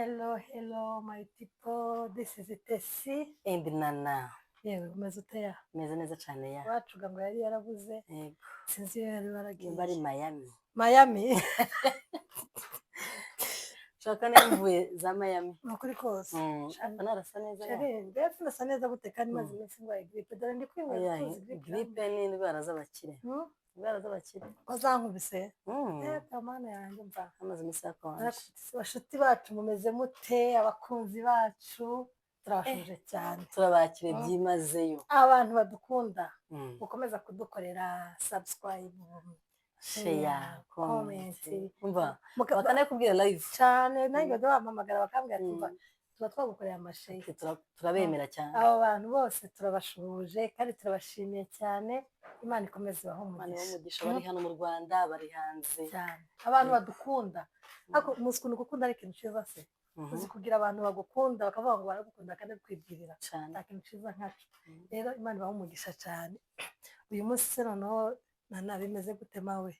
Hello, hello, my people. This is Tessy. And Nana. Yewe, umeze ute ya? Meze neza cyane ya. Wacuga ngo yari yarabuze. Yego. Sinzi iyo yari waragiye. Nimba ari Miami. Miami. Shaka niba mvuye za Miami. Ni ukuri kose. Ariko narasa neza ya. Chérie, mbese ndasa neza gute kandi maze iminsi ndwaye grippe? Dore ndi kwinywera Oya, utuzi grippe. Grippe ni indwara z'abakire. Indwara z'abakire. Ko zankubise. Eh, kamana yanjye mva. Amaze iminsi yakonje. Narakubise. Bashuti bacu, mumeze mute? Abakunzi bacu, turabashuje cyane. Turabakire byimazeyo. Abantu badukunda, mukomeza kudukorera subscribe, share, comment. Comment. Umva, bakanakubwira live. Cyane, nanjye bajya bampamagara bakambwira ati: "Umva, tuba twagukoreye ama share." Turabemera cyane. Abo bantu bose turabashuhuje kandi turabashimiye cyane. Imana ikomeze ibahe Imana ibahe umugisha. umugisha, bari hano mu Rwanda, bari hanze. Cyane, abantu badukunda. Ariko muzi ukuntu gukunda ari ikintu cyiza se? Uzi kugira abantu bagukunda, bakavuga ngo baragukunda kandi kwibwirira? Cyane. Nta kintu cyiza nkaco. Rero Imana ibahe umugisha cyane. Uyu munsi se noneho, Nana, bimeze gute mawe?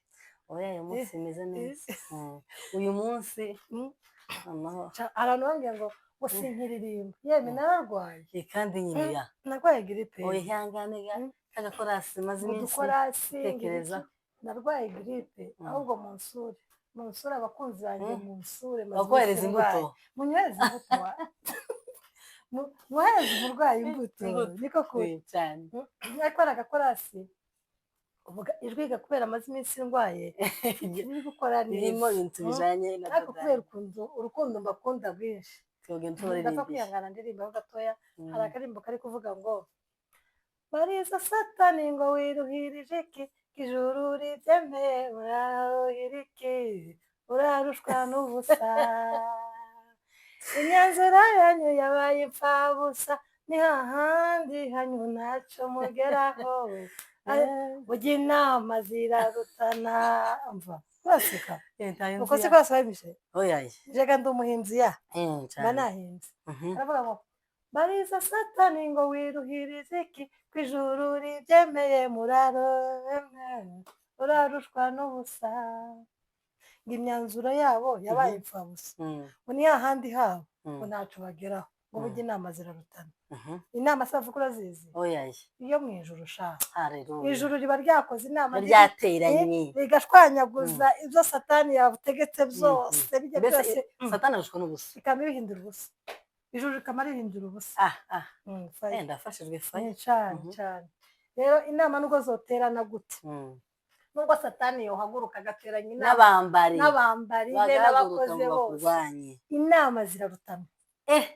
Oya, uyu munsi bimeze neza. Uyu munsi noneho Abantu bambwira ngo sinkiririmba, yemwe nararwaye. Eh, kandi nyine ya. Narwaye grippe. Oya, ihangane ga kagakorasi maze Ngo iminsi udukorasi tekereza. Narwaye grippe. Ahubwo munsure, munsure, abakunzi banjye, munsure, maze Bakohereza iminsi imbuto. ndwaye. Munyohereze imbuto wa. Mwohereze umurwayi imbuto. Imbuto. Niko kuri. Cyane. Ariko hari agakorasi uvuga ijwi kubera amaze iminsi ndwaye riri gukora neza. Birimo ibintu bijanye na Ariko kubera dodani. ukuntu urukundo mbakunda rwinshi, Tugenda ndapfa tubaririmbisha. kwihangana ndirimbaho gatoya. Hari akaririmbo kari kuvuga ngo: "Bariza Satani ngo wiruhirije iki, ijuru ribyemeye uraruhira iki? Urarushwa n'ubusa, imyanzuro yanyu yabaye imfabusa, ni hahandi hanyu ntacyo mugeraho, ujya inama zirarutana." Mva uraseka. Uko siko basabije. Oya. Jega ndi umuhinzi ya mba Cyane. nahinze. Aravuga ngo: "Bariza Satani ngo wiruhiriza iki, ko ijuru ribyemeye muraro urarushwa n'ubusa, ngo imyanzuro yabo yabaye imfabusa, ngo ni hahandi habo, ngo ntacyo bageraho, ngo burya inama zirarutana." Inama se bavuga urazizi? Oya. Iyo mu ijuru sha. Haleluya. Ijuru riba ryakoze inama, ryateranye, rigashwanyaguza ibyo Satani yabutegetse byose, bijya Mbese byose Satani arushwa n'ubusa. Bikaba bihindura ubusa, ijuru rikaba rihindura ubusa. Ah ah. Fire. Ndafashijwe, fire. Cyane cyane. Rero inama nubwo zoterana gute, nubwo Satani yohaguruka agateranya inama n'abambari n'abambari be bagahaguruka n'abakozi ngo bose, bakurwanye, inama zirarutana. Eh.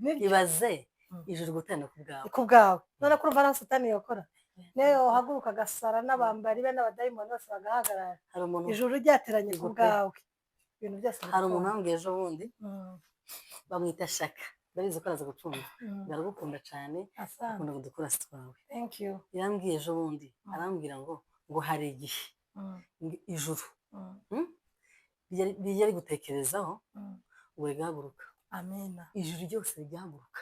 Nibyo. Ibaze ijuru guterana ku bwawe. Ku bwawe. None ko urumva naho Satani yokora, niyo yohaguruka agasara n'abambari be n'abadayimoni bose bagahagarara, Hari umuntu ijuru ryateranye ku Yego pe. bwawe, ibintu byose Hari umuntu birakunda. wambwiye ejo bundi, bamwita Shaka, ndabizi ko araza gucunga. Baragukunda cyane. Asante. Akunda udukorasi twawe. Thank you. Yarambwiye ejo bundi, arambwira ngo hari igihe ngo ijuru rijya rigutekerezaho, ngo rigahaguruka. Amena. Ijuru ryose rigahaguruka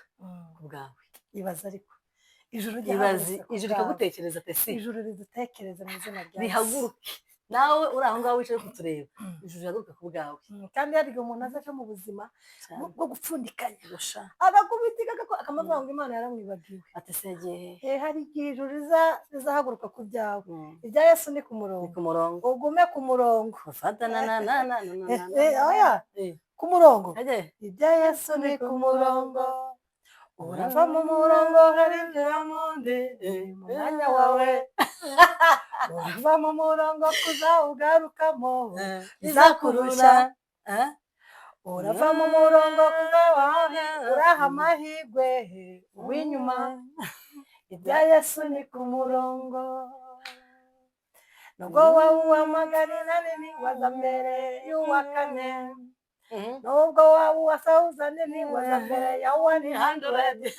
ku bwawe. Ibaze ariko ijuru Ibaze ryahagurutse ku ijuru bwawe. rikagutekereza, Tesi. Ijuru ridutekereza mu izina rya Yesu. Rihaguruke. Nawe uri aho ngaho wicaye kutureba, ijuru rihaguruke ku bwawe. Kandi hari igihe umuntu aza aca mu buzima Cyane. bwo gupfundikanya, Gusha. agakubitika, akamuvuga ngo Imana yaramwibagiwe. Ati se yagiye he? Eh, hari igihe ijuru rizahaguruka ku byawe. Ibya Yesu ni ku Ni murongo. ku murongo. Ugume ku murongo. Fata na na na na na na na Eh, na. oya. Ku murongo. Ajye. Ibya Yesu ni ku murongo. Urava mu murongo harinjira mundi mu mwanya wawe. Urava mu murongo kuzawugarukamo bizakurusha. Eh? Urava mu murongo kuzawa uraha amahirwe uw'inyuma. Ibya Yesu ni ku murongo. Nubwo waba uwamagana nini, waza mbere y'uwa kane. Nubwo waba uwa thousand nini, waza mbere ya 100.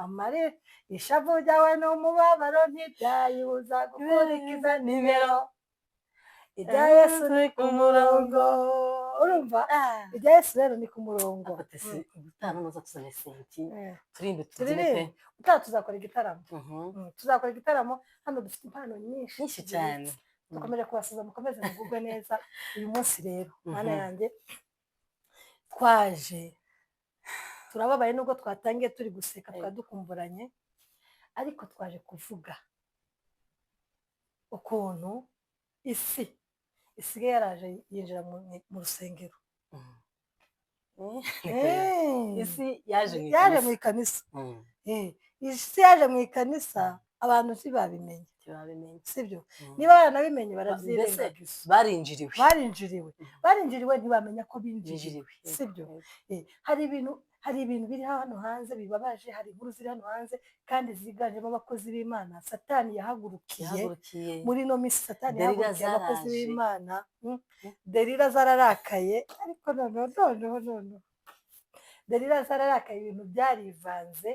Amari ishavu ryawe n'umubabaro ntibyayibuza gukurikiza nimero. Ibya Yesu ni ku murongo. Urumva, ibya Yesu rero ni ku murongo. Ako Tesi, ubutaha nuza tuzane senti, turimbe, tubyine. Turirimbe. Pe. Ubutaha tuzakora igitaramo. Tuzakora igitaramo. Hano dufite impano nyinshi Nyinshi cyane. Dukomeje kubasuza, mukomeze mugubwe neza. Uyu munsi rero, mana yanjye, Twaje turababaye, nubwo twatangiye turi guseka, Yego. twari dukumburanye, ariko twaje kuvuga ukuntu isi isigaye yaraje yinjira mu rusengero. Isi yaje mu Yaje mu ikanisa. ikanisa. Isi yaje mu ikanisa, abantu ntibabimenye. Ntibabimenye. Sibyo? Mm. Niba baranabimenye, Mbese barabyirengagiza. barinjiriwe. Barinjiriwe. Barinjiriwe, ntibamenya ko binjiriwe. Binjiriwe. Sibyo? Hari ibintu biri hano hanze bibabaje, hari inkuru ziri hano hanze kandi ziganjemo abakozi b'Imana Satani yahagurukiye. Yahagurukiye. Muri ino minsi Satani Delila yahagurukiye abakozi zaraje. b'Imana. Delila zararakaye, ariko noneho Delila zararakaye, ibintu byarivanze,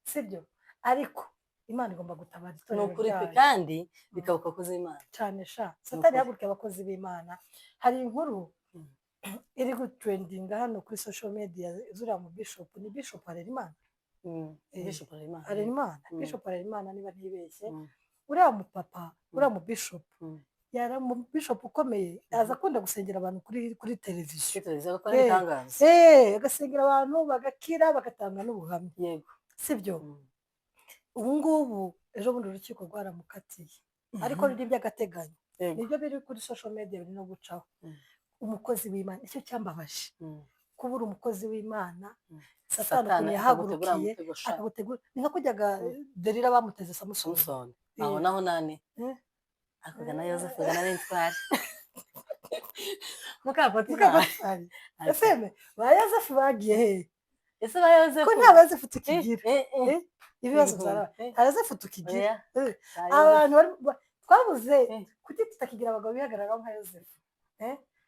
sibyo? Ariko Imana igomba gutabara Ni itorero ukuri pe. ryayo. Kandi bikaba ku bakozi b'Imana. Cyane sha, Satani Ukuri. yahagurukiye abakozi b'Imana. Hari inkuru iri gutrendinga hano kuri social media zuriya mu bishop, ni Bishop Harerimana. Bishop Harerimana. Harerimana. Bishop Harerimana, niba ntibeshye. Uriya mupapa, uriya mu bishop, yari mu bishop ukomeye, aza akunda gusengera abantu kuri televiziyo. Kuri televiziyo agakora n'ibitangaza. Agasengera abantu bagakira, bagatanga n'ubuhamya. Sibyo? Ubu ngubu ejo bundi urukiko rwaramukatiye, ariko ruri iby'agateganyo. Nibyo biri kuri social media, biri no gucaho. Umukozi w'Imana, icyo cyambabaje, kubura umukozi w'Imana, Satani Satani ukuntu akagutegura yahagurukiye, mutego sha. Akagutegura, ni nka kujyaga Delila bamuteze Samusoni. Samusoni aho naho nani? Ako na Yosefu gana n'intwari mukapotifari. Mukapotifari. Ese ba Yosefu bagiye hehe? Ese ba Yosefu? Ko nta ba Yosefu tukigira? Ibibazo Ibihumbi. byarabaye, nta Yosefu tukigira. Oya. Ba Yosefu. Abantu twabuze. Kuki tutakigira abagabo bihagararaho nka Yosefu?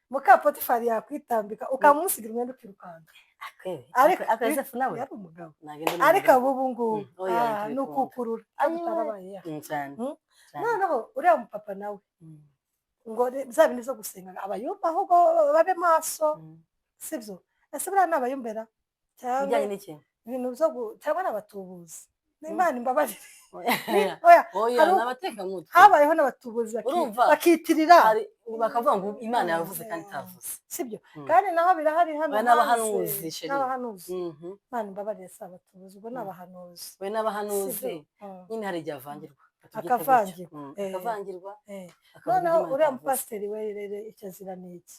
Mukapotifari yakwitambika, ukamusigira umwenda, ukirukanka. Akwebe. Ariko Ako Yosefu nawe yari umugabo. Nagenda ni Ariko umugabo. abo ubu ngubu, Oya, ni ntibikunda. ukukurura. Ayiwe. Tutarabaye ya. Cyane. Cyane. Noneho uriya mupapa nawe, ngo bya bindi zo gusenga, abayumva ahubwo babe maso. Sibyo? Ese buriya ni abayumbera cyangwa Bijyanye n'iki? ibintu byo cyangwa ni abatubuzi? Imana imbabarire. Oya. Oya. Oya, ni abatekamutwe. Habayeho n'abatubuzi Urumva? bakitirira. Bakavuga ngo Imana yavuze kandi itavuze. Sibyo? Mm. Kandi naho birahari hano Oya, hanze. n'abahanuzi, chérie. N'abahanuzi. Imana imbabarire, si abatubuzi, ubwo ni abahanuzi. We n'abahanuzi. Sibyo? Nyine hari igihe avangirwa. Tubyite gutyo. Akavangirwa. Akavangirwa, akavuga Noneho ibyo Imana uriya itavuze. mupasiteri we rero, icyo azira ni iki?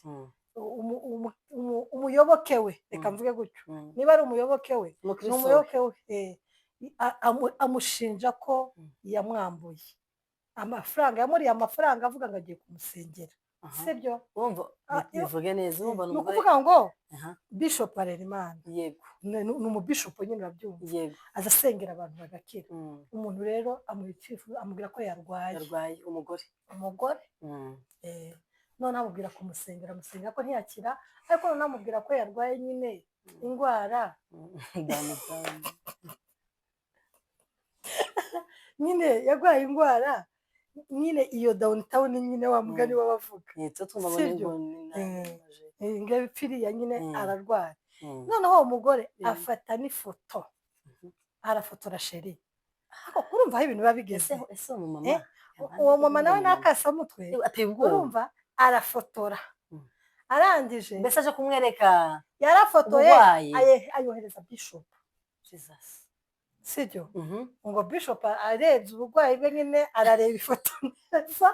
Umuyoboke we, reka mvuge gutyo, niba ari umuyoboke we, ni Umukristo we. umuyoboke we, amushinja ko yamwambuye amafaranga, yamuriye amafaranga, avuga ngo agiye kumusengera. Sibyo? Urumva, bivuge neza, urumva ni Ni umugore. ukuvuga ngo Bishop Harerimana ni umubishopu nyine, urabyumva? Yego. Aza asengera abantu bagakira. Umuntu rero amuha icyifuzo, amubwira ko yarwaye. Yarwaye, umugore. Umugore. Noneho amubwira kumusengera, amusengera ko ntiyakira, ariko noneho amubwira ko yarwaye nyine indwara. Dani, dani. Nyine yarwaye indwara nyine, iyo downtown nyine, wa mugani w'abavuga. Nitse twumva ngo Sibyo? ni ngo ni Ngo ipfiriya nyine, ararwaye. Noneho uwo mugore afata n'ifoto, arafotora, chérie. Ariko urumva aho ibintu biba bigeze. Ese uwo mumama Uwo mama nawe ni akasamutwe. Ateye ubwoba. Urumva, arafotora, arangije, Mbese aje kumwereka yarafotoye, uburwayi. ayohereza bishop. Jesus. Sibyo? Mhm. Ngo bishop arebye uburwayi bwe nyine, arareba ifoto neza,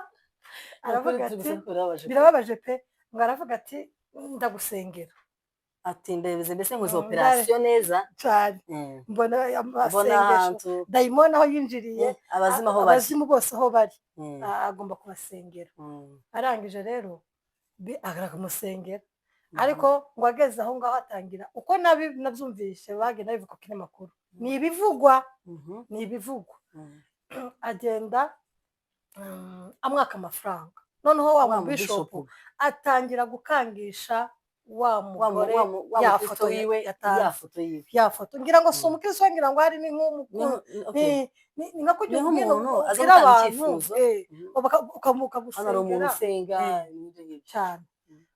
aravuga Ukuri turi ati guseka, birababaje pe. Birababaje pe. Ngo aravuga ati: "Ndagusengera." Ati: "Ndebeze mbese nkoze operasiyo operasiyo neza." Cyane. Mbona Mbona amasengesho, ahantu dayimoni aho yinjiriye, abazimu aho bari. Abazimu bose aho bari, agomba kubasengera. Arangije rero aramusengera, ariko ngo ageze aho ngaho atangira uko nabyumvishe bagenda bivuga ku kinyamakuru, ni ibivugwa, ni ibivugwa. Agenda amwaka amafaranga, noneho wa Wa mubishopu mubishopu. atangira gukangisha wa Wa mugore wa ya mukristo foto wiwe, yatanze. Ya foto yiwe. Ya foto, ngira ngo si umukristo, ngira ngo hari ni nk'umukuru, Okay. ni nka kugira Ni nk'umuntu aza ubwira gutanga abantu, icyifuzo. Hano hari umuntu ukagusengera. usenga, n'ibyo ngibyo. Cyane.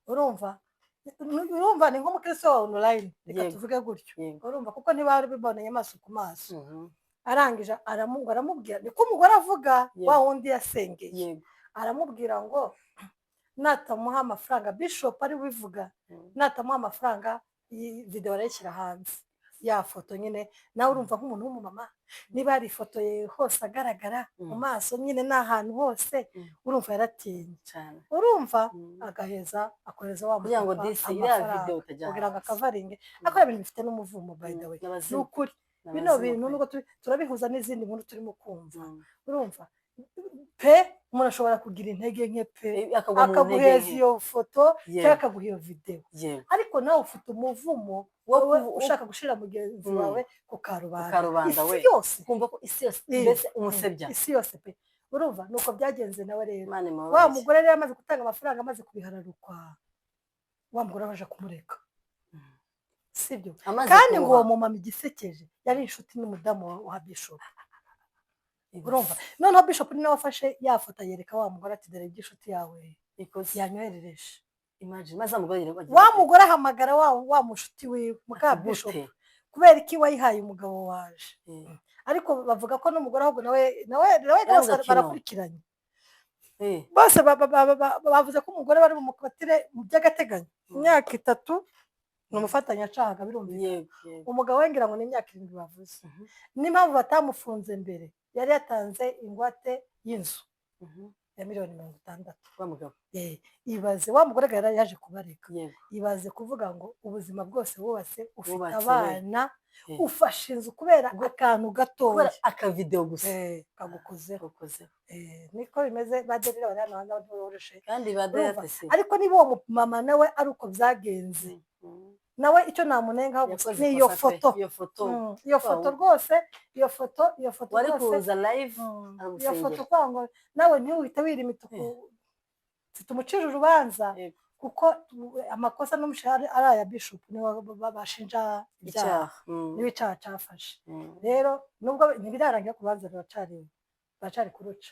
Urumva ni nk'umukristo wa online, reka tuvuge gutyo. Urumva, kuko ntibari bibonanye amaso ku maso. Arangije aramubwira, niko umugore avuga, wa wundi yasengeye, aramubwira ngo natamuha amafaranga, bishop ari bubivuga, natamuha amafaranga. Iyi video arayishyira hanze, ya foto nyine. Nawe urumva nk'umuntu w'umumama, niba yarifotoye hose agaragara mu maso nyine n'ahantu hose, urumva yaratinye. Cyane. Urumva agaheza akohereza wa Kugira ngo mupapa disi iriya amafaranga video itajya kugira ngo hanze. Akavaringe akora ibintu bifite n'umuvumo, by the way. Ni N'abazimu. ukuri bino N'abazimu bintu pe. nubwo turabihuza n'izindi nkuru turimo kumva, urumva pe, umuntu ashobora kugira intege nke pe, Akagwa mu ntege akaguheza nke. iyo foto cyangwa akaguha iyo videwo, ariko nawe ufite umuvumo Wo wowe ushaka gushira mugenzi wawe ku karubanda, Ku karubanda, isi we. yose. Kumva ko isi yose mbese umusebya. Isi yose pe. Urumva nuko byagenze nawe rero. Imana Wa imubabarire. mugore rero amaze gutanga amafaranga, amaze kubihararukwa, wa mugore abaje kumureka, sibyo? Amaze Kandi ngo uwo kuruha. mumama, igisekeje, yari inshuti n'umudamu wa bishop. Urumva noneho bishop ni nawe wafashe ya foto yereka wa mugore ati: "Dore ibyo inshuti yawe Ikoze. yanyoherereje." Imagine, maze umugore yirirwa agira Wa ati, mugore ahamagara wa mushuti wiwe muka ati, bishop: "Gute?" "Kubera iki wayihaye umugabo waje?" Ariko bavuga ko n'umugore ahubwo nawe Yari bose mu gakino. barakurikiranye. Bose bavuze ko umugore bari bumufatire mu by'agateganyo imyaka 3, ni umufatanyacaha, birumvikana. yego yego Umugabo we ngira ngo ni imyaka 7 bavuze. N'impamvu batamufunze mbere, yari yatanze ingwate y'inzu ya miliyoni 60. Wa mugabo. Ibaze wa mugore yari yaje kubareka. Ibaze kuvuga ngo ubuzima bwose wubatse, ufite Wubatse we. abana, ufashe inzu kubera akantu Kubera gatoya akavidewo gusa. Kagukozeho. Gakozeho. Niko bimeze. Baderera bari hano hanze ntiboroshe. Kandi Urumva? baderatese. Ariko niba uwo mama nawe ari uko byagenze, nawe icyo namunengaho gusa Yakoze ni iyo ikosa pe. foto. Iyo foto. Iyo foto rwose, iyo foto Wari rwose. kuza live Iyo aragusengera. foto kwa ngo nawe ntiwihite wira imituku, tumucira urubanza, kuko amakosa n'umushahara ari aya bishop, niwe bashinja ibyaha. Icyaha. Niwe icyaha cyafashe. Rero nubwo ntibirarangira, ku rubanza ruracari kuruca.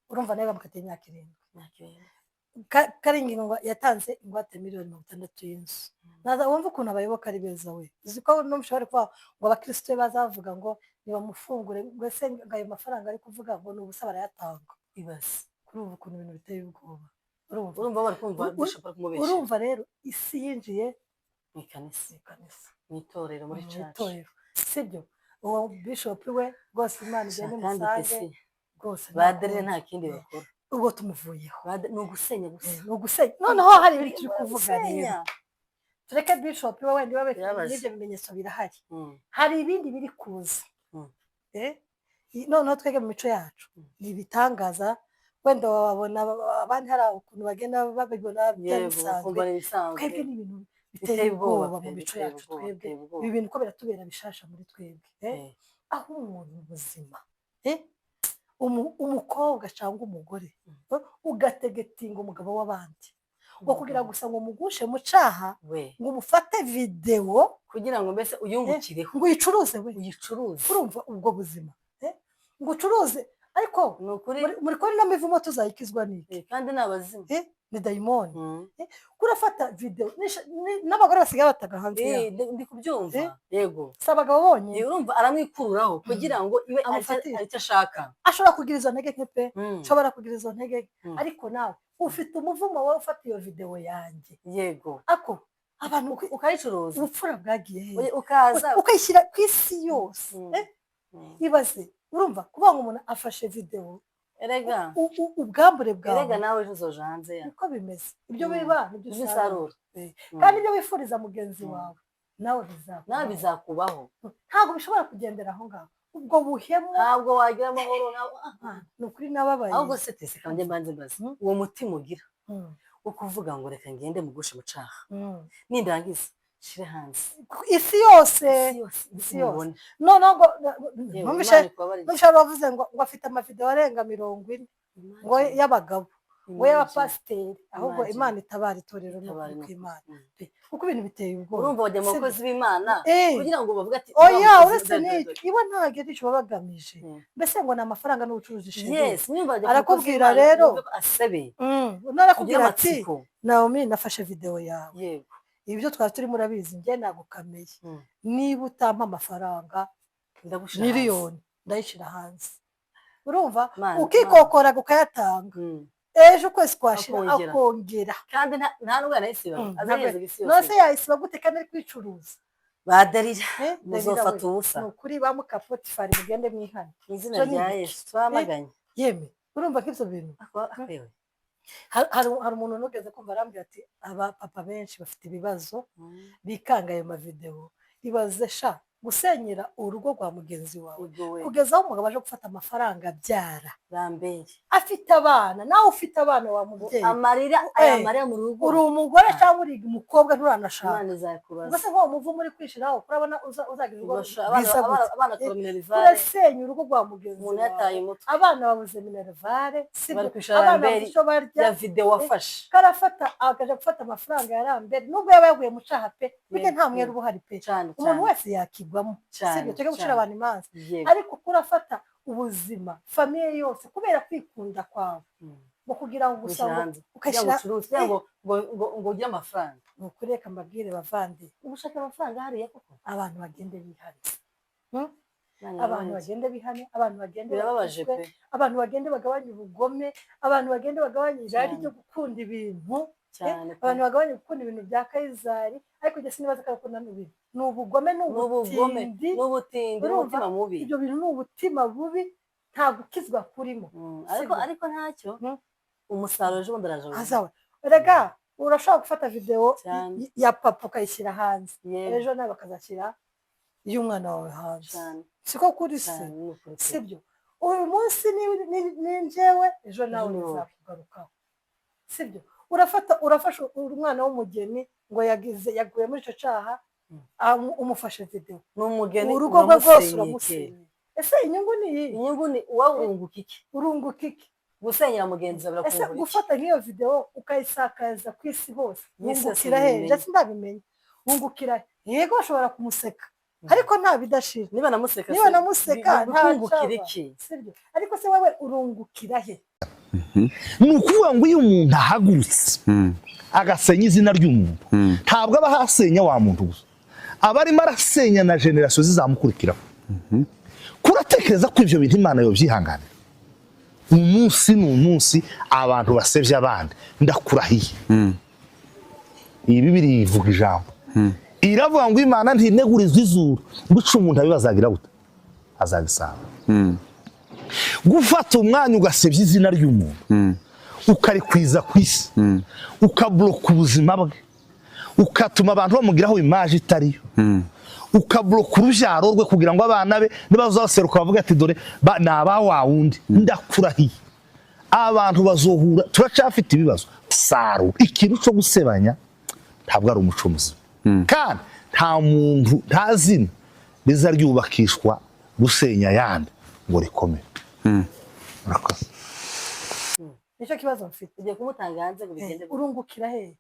Urumva nawe bamukatiye imyaka 7. Imyaka 7. Karingi ngo yatanze ingwate miliyoni 60 y'inzu. Naza wumva ukuntu abayoboke ari beza we. Uzi ko n'umushobora kuba ngo abakristo be bazavuga ngo nibamufungure, ngo ese ngo ayo mafaranga ari kuvuga ngo ni ubusa, barayatanga. Ibaze. Kuri ubu ukuntu ibintu biteye ubwoba, urumva? Urumva bari kumva bishop ari kumubesha. Urumva rero isi yinjiye Mu ikanisa. Mu ikanisa. Mu itorero, muri Mu church. itorero, sibyo? Uwo bishop we rwose, Imana igende Kandi imusange tesi rwose. Baderere Nta nta kindi bakora. Ubwo tumuvuyeho. Ni ugusenya gusa. Ni ugusenya. Noneho hari ibindi turi kuvuga rero. Gusenya. Tureke bishop we wenda iwe Birababaje. n'ibyo bimenyetso birahari, hari ibindi biri kuza. Noneho twebwe mu mico yacu ni ibitangaza, wenda wabona abandi hari ukuntu bagenda babibona byari bisanzwe, Ukumva ni ibisanzwe. twebwe ni ibintu biteye Biteye ubwoba ubwoba pe, mu mico biteye yacu. ubwoba, Twebwe biteye ubwoba. ibi bintu ko biratubera bishasha muri twebwe, aho umuntu buzima, umukobwa cyangwa umugore, ugategetinga umugabo w'abandi ngo kugira gusa ngo mugushe mu cyaha, We. ngo umufate videwo Kugira ngo mbese uyungukireho. ngo uyicuruze we. Uyicuruze. Urumva ubwo buzima, ngo ucuruze, ariko Ni ukuri. muri kubona ino mivumo tuzayikizwa n'iki? Kandi ni abazimu. Ni dayimoni. Kurafata videwo n'abagore basigaye bataga hanze yabo. Ndi kubyumva, yego. Si abagabo bonyine. Urumva aramwikururaho kugira ngo ibe Amufatire. aricyo ashaka. Ashobora kugira izo ntege nke pe, ashobora kugira izo ntege nke, ariko nawe ufite umuvumo, wowe ufata iyo videwo yanjye. Ako abantu Ukayicuruza. ubupfura bwagiye he? Ukaza Ukayishyira ku isi yose. Ibaze, urumva kuvuga ngo umuntu afashe videwo Erega ubwambure bwawe. Erega nawe ejo uzoja hanze ya Niko bimeze, ibyo biba nibyo Ibyo usarura. usarura. Kandi ibyo wifuriza mugenzi wawe nawe bizakubaho. Nawe bizakubaho. Ntabwo bishobora kugendera aho ngaho, ubwo buhemu. Ntabwo wagira amahoro nawe. Ni ukuri nababaye. Ahubwo se tese kanjye mbanze mbaze, uwo mutima ugira wo kuvuga ngo reka ngende mugushe mu caha, nindangiza nshire hanze Isi yose. Isi yose. Isi yose. Mubone. Noneho ngo Yewe, numvishe Imana ikubabarire. numvishe bavuze ngo afite amavideo arenga 40 ngo Imagine. y'abagabo ngo Imagine. y'abapasiteri. Ahubwo Imagine. Imana itabara itorero Itabare n'ukuri n'ukuri. kw'Imana pe, kuko ibintu biteye ubwoba. Urumva bajya mu Sibyo? bakozi b'Imana kugira ngo bavuge ati Oya, "Wa mukozi, uretse dore, dore, n'icyo, dore." iwe ntabwo ari icyo baba bagamije. Mbese ngo ni amafaranga n'ubucuruzi sheri. Yes, niba bajya ku mukozi Arakubwira w'Imana, rero. yumve ko asebe Undi arakubwira kugira ati: amatsiko. "Naomi, nafashe videwo yawe, ibyo twari turimo urabizi, njye nagukameye. Niba utampa amafaranga Ndagushyira hanze. miliyoni, ndayishyira hanze." Urumva Mana, ukikokora ukayatanga. Ejo ukwezi kwashira Akongera. Akongera. Kandi nta nubwo yanayisiba, azahereza isi None yose. Se yayisiba gute kandi ari kwicuruza? Badarira, Eh, muzofata Delila we, ubusa. Ni ukuri ba muka Potifari, mugende mwihane. Mu izina Ivyo ni rya ibiki? Yesu twamaganye. Yeme, urumva ko ivyo bintu Akwewe. hari umuntu nugeze kumva arambwira ati aba papa benshi bafite ibibazo, bikanga ayo mavidewo. Ibaze sha, gusenyera urugo rwa mugenzi wawe, Ubwo we kugeza aho umugabo aje gufata amafaranga abyara Rambere. afite abana, nawe ufite abana wa mubyeyi. Amarira aya Eh, marira mu rugo. Uri umugore cyangwa uri umukobwa, nturanashaka. Imana izakubaza. Ubwo se nk'uwo muvumo uri kwishiraho, urabona uzagira urugo Ubwo rwiza abana gute? abana tora minerval. Urasenya urugo rwa mugenzi Umuntu wawe. yataye umutwe. Abana babuze minerval, sibyo? Bari kwishura Abana Rambere babuze icyo barya. ya video wafashe. Karafata, akaja gufata amafaranga ya Rambere, nubwo yaba yaguye mu caha pe, burya nta mwere uba uhari pe. Cyane. Umuntu Cyane. wese yakigwamo, Cyane, sibyo? Tujye gucira cyane. abantu imanza, Yego. ariko kurafata ubuzima famille yose kubera kwikunda kwawe, ngo kugira ngo gusa Gushyira ngo hanze kugira ngo ukashyira ucuruze, kugira ngo ugire amafaranga. Ni ukuri, reka mbabwire bavandi. Uba ushaka amafaranga hariya koko. Abantu bagende bihane. Imana Abantu irababaje. bagende bihane, abantu bagende Birababaje bakizwe, pe. abantu bagende bagabanye ubugome, abantu bagende bagabanye irari Cyane. ryo gukunda ibintu, Cyane pe. abantu bagabanye gukunda ibintu bya Kayizari. Ariko njye sinibaza ko akunda ibintu, ni ubugome, ni N'ubugome. ubutindi. N'ubutindi. Urumva? N'umutima mubi. Ibyo bintu ni ubutima bubi, nta gukizwa kurimo. Ariko Sibyo? ariko ntacyo, umusaruro ejo bundi araje. Azawe erega urashobora gufata videwo Cyane. ya papa ukayishyira hanze, Yego. ejo nawe bakazashyira iy'umwana wawe hanze. Cyane. Siko kuri se? Cyane, ni ukuri pe. Sibyo? Uyu munsi ni njyewe, ejo nawe Ejo ni wowe. bizakugarukaho, sibyo? Urafata, urafasha umwana w'umugeni ngo yagize, yaguye muri icyo cyaha, umufashe videwo, Ni umugeni, urugo rwe rwose uramusenyeye. Uramusenyeye. Ese inyungu ni iyi? Inyungu ni wowe, urunguka iki? Urunguka iki? Gusenyera mugenzi wawe Ese birakungura iki? gufata nk'iyo videwo ukayisakaza ku isi hose, Isi yose wungukira he? ibimenye. Njye sindabimenya, wungukira he? Yego, bashobora kumuseka, ariko nta bidashira. Niba namuseka Niba se, namuseka, nta bikungukira cyaba. iki? Sibyo? Ariko se wowe urungukira he? Ni ukuvuga ngo iyo umuntu ahagurutse agasenya izina ry'umuntu, ntabwo aba ahasenya wa muntu gusa, aba arimo arasenya na génération zizamukurikiraho. Kuratekereza ko ibyo bintu Imana yobyihanganira? Umunsi ni umunsi abantu basebya abandi, ndakurahiye, iyi Bibiri ivuga ijambo, iravuga ngo Imana ntinegurizwa izuru, ngo ica umuntu abibazagira gute azagisanga. Gufata umwanya ugasebya izina ry'umuntu, ukarikwiza ku isi, ukaburoka ubuzima bwe, ukatuma abantu bamugiraho image itariyo, ukaburoka urubyaro rwe kugira ngo abana be nibazaseruka bavuge ati dore ni aba wa wundi, ndakurahiye, abantu bazohura. Turacyafite ibibazo saro. Ikintu cyo gusebanya ntabwo ari umuco muzima, kandi nta muntu, nta zina riza ryubakishwa gusenya ayandi ngo rikomere. Murakoze. Nicyo kibazo mfite. Ugiye kumutanga hanze ngo bigende gute? Urungukira he?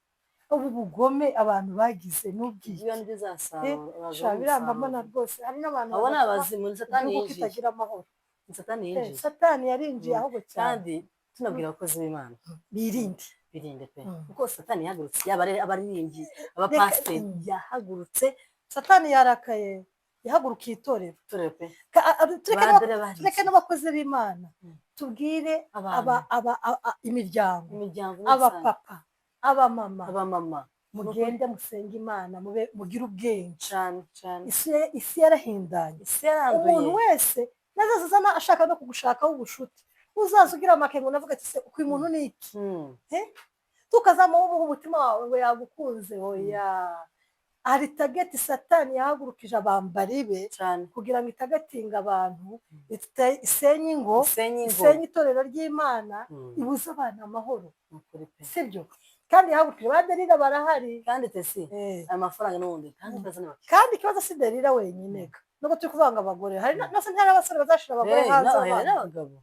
Ubu bugome abantu bagize n'ubwiki? Ibyo nibyo uzasarura. Sha, birambamana rwose, hari n'abantu Abo ni badatuma abazimu, ni Satani igihugu yinjiye. kitagira amahoro. Ni Satani yinjiye. Satani yarinjiye ahubwo cyane. Kandi tunabwira abakozi b'Imana Birinde. Birinde pe, kuko Satani yahagurutse, yaba ari abaririmbyi, abapasiteri, yahagurutse. Satani yarakaye, yahagurukiye itorero. Itorero pe. Tureke Badere barize. tureke n'abakozi b'Imana, tubwire Abantu. imiryango, Imiryango muri rusange. abapapa, abamama, Abamama. mugende musenge Imana, mube mugire ubwenge. Cyane cyane. Isi yarahindanye. Isi yaranduye. Umuntu wese nazaza azana ashaka no kugushakaho ubucuti, uzaza ugira amakenga, unavuga ati se uyu muntu ni iki? Tukazamuha, umuha umutima wawe ngo yagukunze. Oya, hari target Satani yahagurukije abambari be Cyane. kugira ngo itargetinge abantu, isenye ingo, Isenye ingo. isenye itorero ry'Imana, ibuze abantu amahoro. Ni ukuri pe. Sibyo? Kandi yahagurukije ba Derira barahari. Kandi tesi aya mafaranga n'ubundi kandi utazana abakiriya. Kandi ikibazo si Derira wenyine ga. Nubwo turi kuvuga ngo abagore, hari nase ntari abasore bazashira abagore hanze Hari abana. n'abagabo.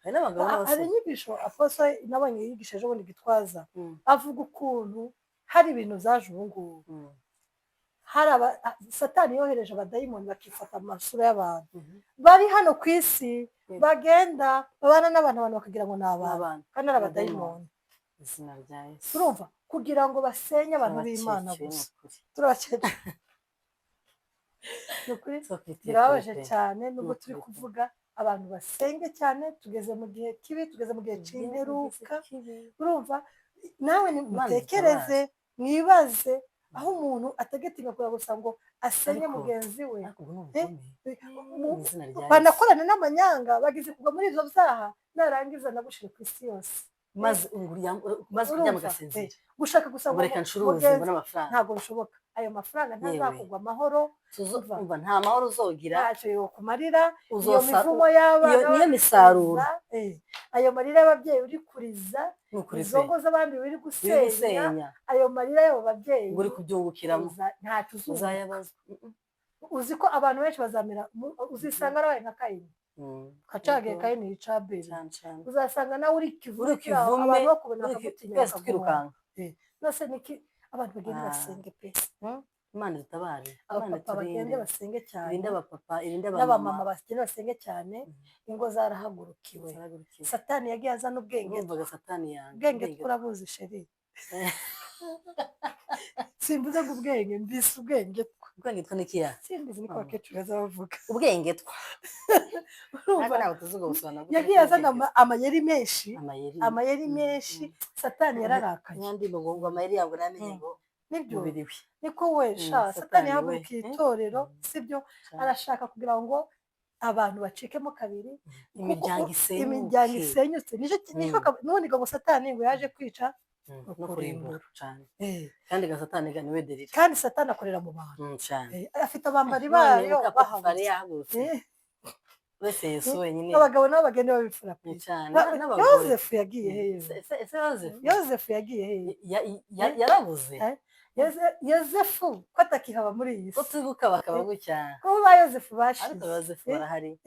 Hari n'abagabo Hari n'abasore. inyigisho apostle nabonye yigisha ejo bundi, Gitwaza, avuga ukuntu hari ibintu byaje ubu ngubu, hari Satani yohereje abadayimoni bakifata amasura y'abantu bari hano ku isi, bagenda babana n'abantu, abantu bakagira ngo ni abantu, N'abantu. kandi ari abadayimoni. Izina rya Yesu. Urumva, kugira ngo basenye abantu b'Imana Turabakecuru, gusa. ni ukuri. Turabakecuru, ni ukuri. Twakwiteye Birababaje pe. cyane, nubwo Ni turi ukuri pe. kuvuga. Abantu basenge cyane, tugeze mu gihe kibi, tugeze mu gihe c'imperuka. Urumva nawe Imana. Mutekereze, mwibaze aho umuntu ategetinga kugira gusa ngo asenye mugenzi we. Ariko ubu ni ubugome mu izina rya Yesu. Banakorana n'amanyanga, bagize kugwa muri ibyo byaha, narangiza nagushire ku isi yose. Maze maze kuryama Urumva? ugasinzira. Gushaka gusa ngo ngo reka ncuruze mbone amafaranga. Ntabwo bishoboka, ayo mafaranga ntazakugwa amahoro. Umva. Umva, nta mahoro uzogira. Ntacyo yokumarira iyo Uzosa mivumo y'abana iyo niyo bari misaruro. kuriza, ayo marira y'ababyeyi uri kuriza, Ni ukuri izo pe. ngo z'abandi uri Uri gusenya, gusenya. ayo marira y'abo babyeyi Ngo uri kubyungukiramo. Ntacyo uzunguka. Uzayabazwa. Uzi ko abantu benshi bazamera uzisanga warabaye nka Kayini, kacagiye Kayini yica Abeli. Cane cane. Uzasanga nawe uri kivume Uri kiri aho, kivume, abantu bakubona bakagutinya, twese bakaguhunga. twirukanka. Nose niki? Abantu bagende basenge pe. Imana idutabare, Imana Abapapa bagende iturinde. basenge cyane. Irinde abapapa, irinde N'abamama. abamama. Bagende basenge cyane, ingo zarahagurukiwe. Zarahagurukiwe. Satani yagiye azana ubwenge. Urumvaga Satani yanga Ubwenge turabuzi, chérie. Simvuze ngo ubwenge mbise ubwenge two. Ubwenge two nikiya? Simbizi, niko Ah. abakecuru baza bavuga. Ubwenge two. Urumva? Ariko ntabwo tuzi ubwo busobanuro bw'ubwenge. Yagiye azana amayeri menshi. Amayeri. Amayeri menshi. Satani yararakaye. Nyandimbo ngo amayeri yabwo namenye ngo Nibyo. umubiri we. Niko we sha. Satani Satani we. yahagurukiye itorero, sibyo? Cane. Arashaka kugira ngo abantu bacikemo kabiri kuko Imiryango isenyuke. Imiryango isenyutse, nicyo n'ubundi ngo Satani ngo yaje kwica No no kurimbura kurimbura. Cane. Kandi ga Satani ga niwe derira. Kandi Satani akorera mu bantu. Cane. Afite abambari None bayo muka Potifari bahagurutse. yahagurutse, uretse Yesu wenyine. Abagabo nabo bagenda babifura pe. Cane, n'abagore. Yozefu yagiye hehe? Ese Yozefu? Yozefu yagiye hehe? Yarabuze. Yozefu ko atakihaba muri iyi Ko si? twibuka bakaba gutya. Ko ba Yozefu Ariko bashize. Yozefu barahari.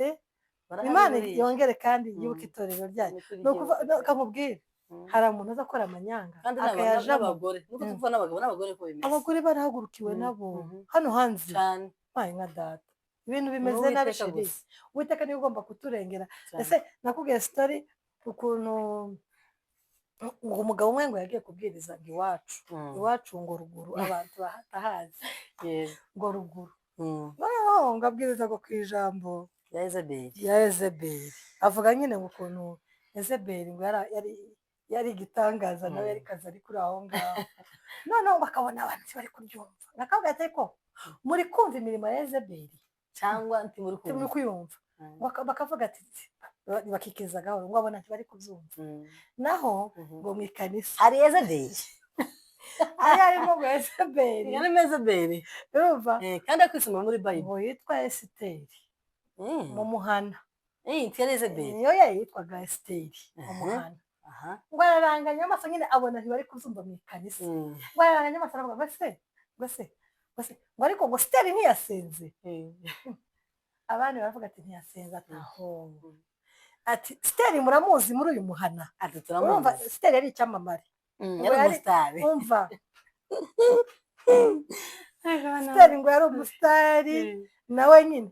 Barahari Imana buriya. yongere kandi yibuke itorero ryayo. Ni ukuri. Ni ukuvuga Igihugu. kamubwire, hari umuntu uza akora amanyanga Kandi akayajamo. n'abagore nuko tuvuga n'abagabo n'abagore ko bimeze. Abagore barahagurukiwe nabo hano hanze. Cane. Mpaye nka data, ibintu Ni bimeze nabi. Uwiteka Chérie, gusa. Uwiteka niwe ugomba kuturengera. Cane. Ese nakubwiye story ukuntu ngo umugabo umwe ngo yagiye kubwiriza ngo iwacu, iwacu ngo ruguru, abantu batahazi, ngo ruguru, noneho ngo abwiriza ngo ku ijambo ya Yezebeli. Ya Ezebeli. Avuga nyine ngo ukuntu Ezebeli ngo yari igitangaza, nawe yari kazi ari kuri aho ngaho. Noneho bakabona abantu bari kuryumva, nakavuga ati: "Ariko muri kumva imirimo ya Ezebeli Cyangwa ntimuri muri kumva?" kuyumva? Bakavuga ati, bakikiza gahoro, ngo abona ntibari kubyumva. Naho ngo mu ikanisa Hari Yezebeli. Hari harimo ngo Ezebeli. Harimo Yezebeli. Urumva? Kandi akwisoma muri Bible. Ngo yitwa Esiteri mu muhana. Ntiyari Yezebeli. Niyo yari yitwaga Esiteri mu muhana. Ngo araranganya amaso nyine, abona ntibari kubyumva mu ikanisa. Ngo araranganya amaso, aravuga ngo se ngo se ngo se ngo ariko ngo Esiteri ntiyasenze? Abandi baravuga ati: "Ntiyasenze." Ati: "Aho," ati, "Esiteri muramuzi muri uyu muhana?" Ati: Urumva? "Turamuzi." Esiteri yari icyamamare. Ngo Yari umusitari. Umva, Esiteri ngo yari umusitari nawe nyine,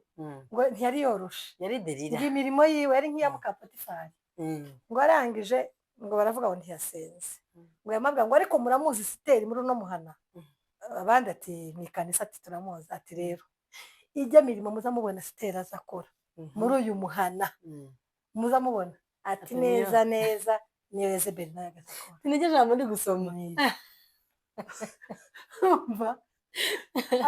ngo ntiyari yoroshe. Yari derira. Ngo imirimo yiwe yari nk'iya muka Potifari. Ngo arangije ngo baravuga ngo ntiyasenze. Ngo yamabwira ngo: "Ariko muramuzi Esiteri muri uno muhana?" Abandi ati: "Mu ikanisa," ati: "Turamuzi." Ati: "Rero ijya mirimo muza mubona Esiteri aza akora muri uyu muhana, muza mubona," ati, Ati, "Niyo." "neza neza niyo Yezebeli nawe agakora." Niryo jambo ndi gusoma. Urumva?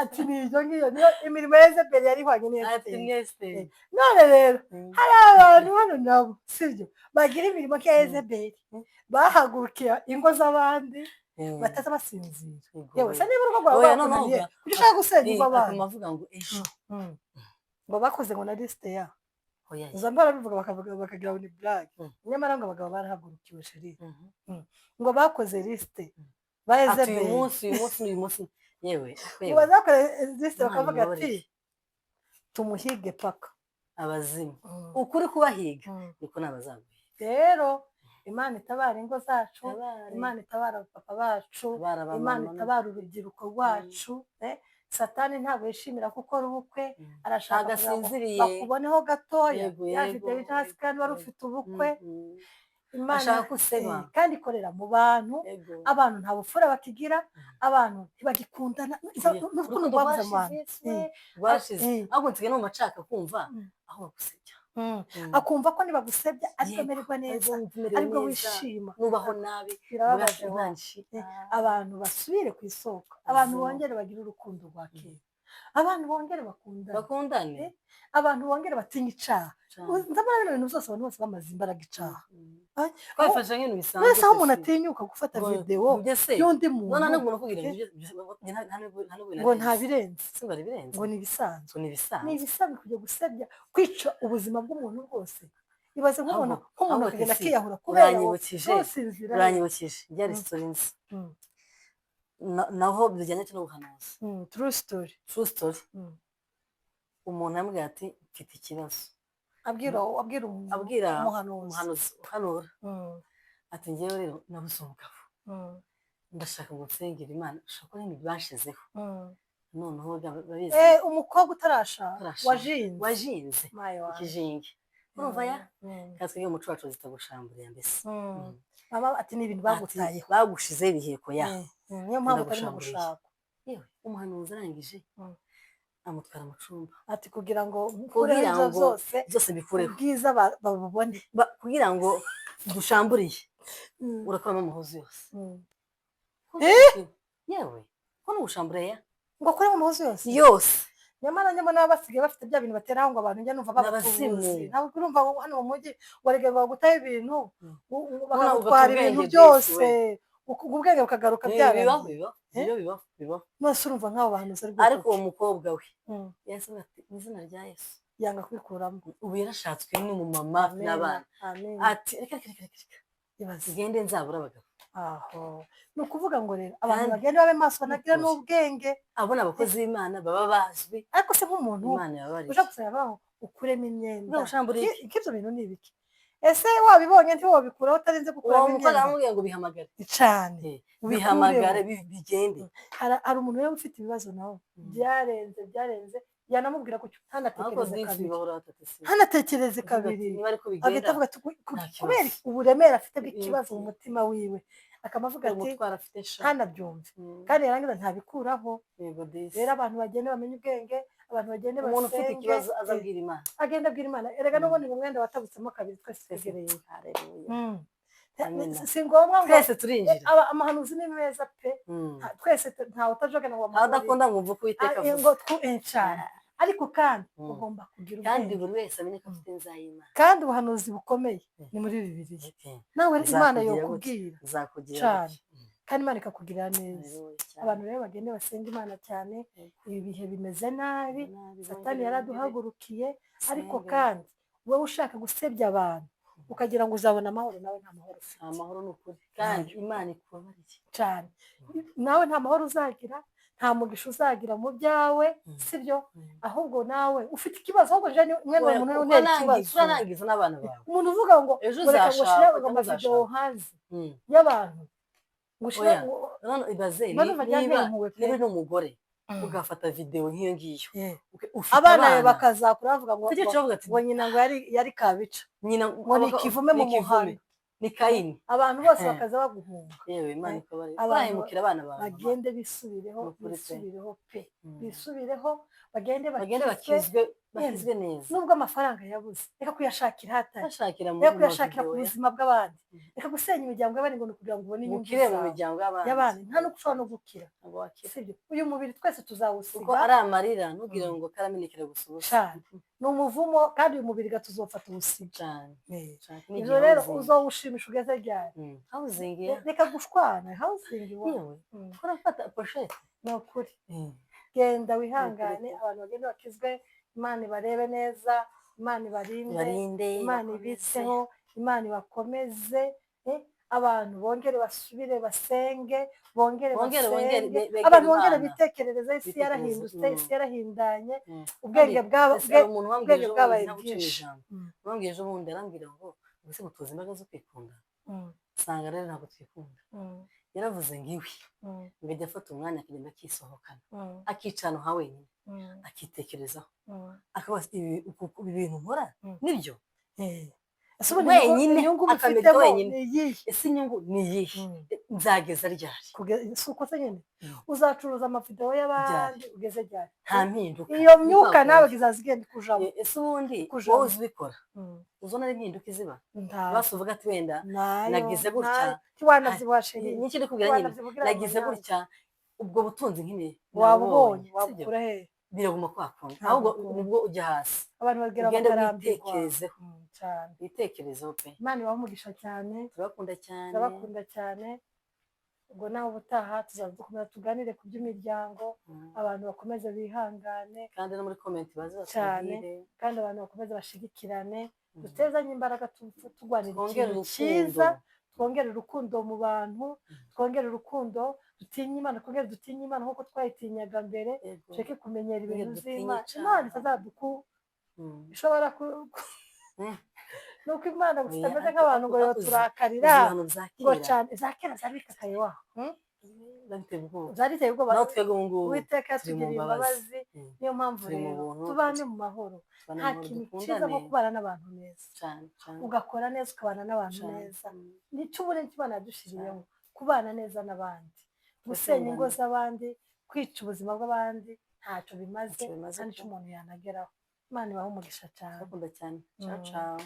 Ati: "Ni ibyo ngiyo, niyo imirimo ya Yezebeli yari ihwanye n'iya Ati: Esiteri." "Ni Esiteri." None rero hari abantu hano nabo, sibyo, bagira imirimo nk'iya Yezebeli, bahagurukiye ingo z'abandi, bataza basinzira. Yewe se, niba urugo rwawe Oya, noneho rwakunaniye, kuki ushaka gusenya urw'abandi? Akaba avuga ngo ejo. Ngo bakoze ngo na lisite ya Oya. Uza barabivuga, bakavuga bakagira ngo ni blague. Nyamara ngo abagabo barahagurukiwe, chérie. Ngo bakoze lisite ba Ati uyu Yezebeli. munsi, uyu munsi, uyu munsi, yewe. Ngo Yewe. bazakora lisite, Imana bakavuga ati: ibabarire. "Tumuhige paka." Abazimu ukuri kubahiga, niko nabazaguhiga. Rero Imana itabara ingo zacu, Imana itabara abapapa bacu, Itabara abamama. Imana itabara urubyiruko rwacu. Satani ntabwo yishimira ko ukora ubukwe. Arashaka Ntabwo kugira ngo asinziriye. bakuboneho gatoya yafite hasi kandi wari ufite ubukwe. Imana Ashaka ko useba. Kandi ikorera mu bantu. Abantu nta bupfura bakigira, abantu ntibagikundana. N'urukundo Urukundo rwabuze mu bantu. rwashize, rwashize. Ahubwo nsigaye numva nshaka kumva aho bagusebya. Akumva ko nibagusebya aribwo amererwa neza, Aribwo wumva umerewe aribwo neza, wishima. Nubaho nabi. Birababaje. Imana ishimwe. Abantu basubire ku isoko, abantu Zima. bongere bagire urukundo rwa kera, abantu bongere bakundane, Bakundane. Abantu bongere batinye icaha. Cane. Ndabona bino bintu byose, abantu bose bamaze imbaraga icaha. Ay, Twabifashe nk'ibintu bisanzwe. Wese aho umuntu Tesi. atinyuka gufata Ngo- videwo Ibyo se y'undi none muntu n'umuntu ukubwira ngo ibyo ngo nta birenze, se ngo ari birenze, ngo ni ibisanzwe. Ngo ni Ni ibisanzwe. ibisanzwe kujya gusebya, kwica ubuzima bw'umuntu bwose. Ibaze nk'umuntu Ahubwo- nk'umuntu ahubwo akagenda Tesi, akiyahura kubera wowe uranyibukije, ntusinzira. Uranyibukije byari story nzi. Naho bijyanye n'ubuhanuzi. True story. True story. Umuntu yambwiye ati: "Mfite ikibazo." Abwira Abwira umuhanuzi. Umuhanuzi uhanura ati: "Ngewe rero nabuze umugabo, ndashaka ngo nsengere Imana, ushobora kuba ibintu banshizeho." Noneho babizi. Umukobwa utarashaka. Utarashaka. Wajinze. Wajinze. Mayo wanjye. Ikijinge, urumva ya kandi twebwe umuco wacu zita gushamburiya mbese. Mama ati: "Ni ibintu Ati, bagutayeho." "Bagushizeho ibiheko ya." Niyo mpamvu utarimo Ndagushamburiye. gushaka. Yewe, umuhanuzi arangije amutwara mu cumba. Ati: "Kugira ngo nkureho Kugira ibyo ngo byose, byose bikureho, ubwiza babubone." Kugira ngo dushamburiye, urakuramo amahuzu yose. Yewe, ko ni ugushamburiya. Ngo akuremo amahuzu yose? Yose. Nyamara nyamara nabo basigaye bafite bya bintu bateraho ngo abantu, njya numva N'abazimu. babatubuzi. Ntabwo urumva ngo hano mu mujyi warega bagutaho ibintu, bakagutwara Ugata ibintu ubwenge byose, disi. Ubwenge bukagaruka. Bibaho. Byarangiye. Bibaho, bibaho, bibaho, bibaho. Nose urumva nk'abo bantu ari bwoko Ariko uwo ki? mukobwa we yahise avuga ati: "Mu izina rya Yesu." Yanga kwikuramo. Ubu yarashatswe n'umumama Amen, n'abana. amen. Ati: "Reka, reka, reka, reka." Ibaze. "Ngende nzabura abagabo." Aho ni ukuvuga ngo rero abantu Kandi- bagenda babe maso, banagira Nukuri. n'ubwenge. Abo ni abakozi b'Imana baba bazwi. Ariko se nk'umuntu Imana yababariye. uje gusaba baho ukuremo imyenda, Ubwo ushamburiye iki? Nk'ibyo bintu ni ibiki? Ese wabibonye ntiwabikuraho utarinze Uwo gukuramo mukobwa imyenda? aramubwira ngo: "Bihamagare." Cane. Ubikureho. Bihamagare, bigende. Hari umuntu rero ufite ibibazo nawe byarenze, byarenze, yanamubwira ko Ariko ntanatekereze disi kabiri, bibaho ratatu si ntanatekereze kabiri, niba ariko agahita bigenda, avuga ati nta kibazo. Kubera uburemere afite bw'ikibazo mu mutima wiwe, akaba avuga ati Umutwaro afite sha. Ntanabyumve, kandi yarangiza ntabikuraho. Yego disi. Rero abantu bagende bamenye ubwenge, abantu bagende Umuntu ufite basenge. ikibazo azabwira Imana. Agenda abwira Imana. Erega n'ubundi ngo umwenda watabutsemo kabiri, twese twegereye. Haleluya. Amina. Si ngombwa ngo Twese turinjira. Amahanuzi ni meza pe. Twese ntawe utajogana ngo Ntawe bamuhanurire. udakunda ngo umve uko Uwiteka avuze. Ngo cane. Ariko kandi ugomba kugira Kandi ubwenge. buri wese amenye ko afite inzira y'Imana. Kandi ubuhanuzi bukomeye ni muri Bibiliya. Nawe Imana Nzakugira yokubwira. gutya, nzakugira Cane. gutya. Kandi Imana ikakugirira neza. Haleluya cyane. Abantu rero bagende basenga Imana cyane. Ibi bihe bimeze nabi. Nabi, Satani bongere yaraduhagurukiye, ariko Senge. kandi wowe ushaka gusebya abantu ukagira ngo uzabona amahoro, nawe nta mahoro ufite. Nta mahoro ni ukuri, kandi Imana ikubabarire. Cyane, nawe nta mahoro uzagira, nta mugisha uzagira mu byawe. Sibyo? Ahubwo nawe ufite ikibazo. Ahubwo jewe mwene uwo muntu Kuko untera ikibazo. Uranangiza n'abana bawe. Umuntu uvuga ngo Ejo ngo reka ngo uzashaka ushire ngo cyangwa amavideo uzashaka. hanze y'abantu, ngo ushire Oya. None ibaze Mba numva niba byanteye impuhwe pe. niba uri umugore ugafata videwo nk'iyo ngiyo, ufite Abana bawe abana bakazakura bavuga ngo Tujye turavuga ati ngo nyina ngo yari kabica, nyina ngo ni ikivume mu ni ikivume, muhanda. Ni Kayini. Abantu bose bakaza baguhunga. Yewe, Imana ikubabarire. Abantu Urahemukira abana bawe, mama. bagende bisubireho. Ni ukuri pe. Bisubireho pe, bisubireho, bagende Bagende bakizwe. Bakizwe, bakizwe neza. Nubwo amafaranga yabuze, reka kuyashakira hatari, Bashakira mu reka kuyashakira ku mavideo ya buzima bw'abandi, reka gusenya imiryango y'abandi ngo ni ukugira ngo ubone inyungu Mukire mu zawe. miryango y'abandi. Y'abandi, nta n'uko ushobora no gukira. Ntabwo wakira. Sibyo? Uyu mubiri twese Kuko tuzawusiga. ari amarira, ntugire ngo karamenekera gusa ubusa. Cyane, ni umuvumo, kandi uyu mubiri gatuzofata uwusiga. Cyane. Cyane. Ibyo rero uzowushimisha ugeze ryari? Housing ya Reka gushwana, housing wa Yewe, urafata pochette. Ni ukuri, genda wihangane. Abantu bagende bakizwe, Imana ibarebe neza, Imana ibarinde, Ibarinde, Imana ibakomeze. ibiteho, Imana ibakomeze. Abantu bongere basubire basenge, bongere Bongere, bongere, basenge. begere Abantu bongere Imana. bitekerereze. Isi Bitekerereze, yarahindutse, isi yarahindanye, Kandi ubwenge bwaba ese hari umuntu wambwiye ubwenge ejo bundi, bwabaye ntaguciye bwinshi. ijambo. Wambwiye ejo bundi arambwira ngo: "Ubuse ngo tuzi imbaraga zo kwikunda?" Usanga rero ntabwo twikunda. Yaravuze ngo iwe ngo ajya afata umwanya akagenda akisohokana, akicara ahantu ha wenyine, akitekerezaho, akabaza: "Ibi bintu nkora nibyo?" Ese ubundi Wenyine, inyungu akamenya ubifitemo wenyine. ni iyihe? Ese inyungu ni iyihe? Nzageza ryari? Si uko se nyine uzacuruza amavidewo y'abandi ugeze ryari? Nta mpinduka. Iyo myuka Ni nawe kwa izaza igenda ikujamo. kundi. Ese ubundi Kujamo. wowe uzi ubikora, uzona ari impinduka iziba? Ntayo. Basi uvuga ati wenda Nayo. nagize gutya. Nayo ntiwanazibashe. Nicyo ndi kubwira nyine. Ntiwanazivugira mu Nagize nyanza. gutya, ubwo butunzi nkeneye Waba ubonye nabubonye, sibyo? Wabukura hehe? Biraguma kwa kundi. Ntabwo Ahubwo ukunda. nibwo ujya hasi, Abantu babwira ugende bakarambirwa. witekerezeho. Cyane. Witekerezeho pe. Imana ibahe umugisha cyane. Turabakunda cyane. Turabakunda cyane. Ubwo nawe ubutaha tuzaza dukomeza tuganire ku by'imiryango. Abantu bakomeze bihangane. Kandi no muri comment baze Cyane. batubwire. Kandi abantu bakomeze bashigikirane, dutezanye imbaraga, turwanira Twongere ikintu urukundo. cyiza, twongere urukundo mu bantu, twongere urukundo, dutinye Imana, twongere dutinye Imana nk'uko twayitinyaga mbere. Tureke kumenyera Twongere ibintu dutinye z'Imana. icyaha. Imana itazaduku ishobora ku nuko Imana gusa Oya, itameze ariko nk'abantu ngo yoturakarira uzi ibihano bya ngo kera cyane za kera zari bikakaye waho. Babiteye ubwoba. Zari biteye ubwoba. Naho twebwe ubu ngubu Uwiteka turi mu yatugiriye mbabazi. imbabazi. Niyo mpamvu Turi mu rero buntu, tubane mu mahoro. tubane Nta mu mahoro, kintu cyiza nko dukundane. kubana n'abantu neza, Cyane cyane. ugakora neza, ukabana n'abantu neza. Nicyo ubu nicyo Imana yadushiriyemo, kubana neza n'abandi. Gusenya ingo Gukundana. z'abandi, kwica ubuzima bw'abandi, ntacyo bimaze. Ntacyo bimaze Nta n'icyo pe. umuntu yanageraho. Imana ibahe umugisha cyane. Turabakunda cyane. Ciao, ciao.